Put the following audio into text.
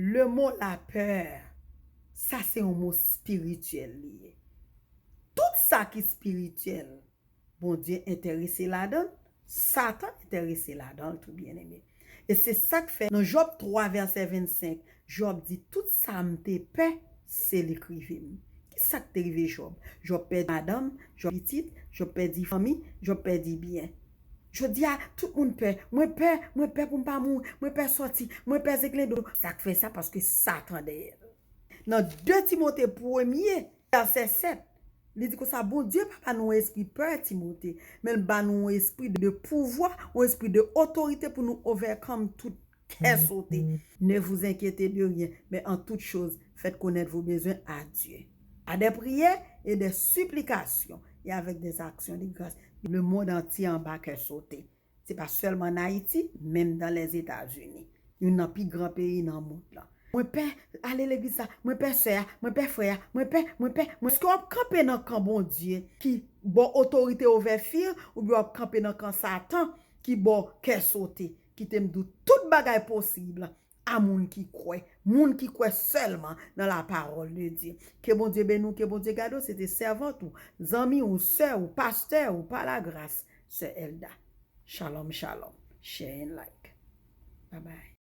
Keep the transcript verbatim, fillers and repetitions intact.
Le mo lapè, sa se yon mo espirityèl li ye. Tout sa ki espirityèl, Bondye enterese ladan l, Satan enterese ladan l tou, byeneme. E se sa k fè nan Jòb twa vèsè vennsenk, Jòb di, tout sa m te pè, se li k rive m. Ki sa k te rive Jòb? Jòb pèdi madanm, Jòb pitit, Jòb pèdi fanmi, Jòb pèdi byen. Jodi a, tout moun pè. Mwen pè, mwen pè pou m pa mouri, mwen pè sòti, mwen pè zeklendo. Sa k fè sa? Paske Satan dèyè l. Nan de Timote premye, vèsè sèt, li di konsa, Bondye pa ba nou yon espri pè, Timote, men l ba nou yon espri de pouvwa, yon espri de otorite pou nou overcome tout kè sote. Ne vous inquiétez de rien, mais en toute chose, faites connaître vos besoins à Dieu. À des prières et des supplications et avec des actions de grâce. Le monde entier anba kè sote. Se pa sèlman an Ayiti, menm dan Lèzetazini. Youn nan pi gran peyi nan mond lan. Mwen pè ale legliz la, mwen pè sè a, mwen pè frè a, mwen pè, mwen pè, mwen. Èske w ap kanpe nan kan Bondye ki ba w otorite overfear, oubyen w ap kanpe nan kan Satan ki ba w kè sote? Kite m di w, tout bagay posib a moun ki kwè, moun ki kwè sèlman nan la parole de Dieu. Ke Bondye beni w, ke Bondye gade w. Se te sèvant ou, zanmi ou, sè ou, pastè ou, pa la gras, sè Elda. Shalom, shalom. Share and like. Bye bye.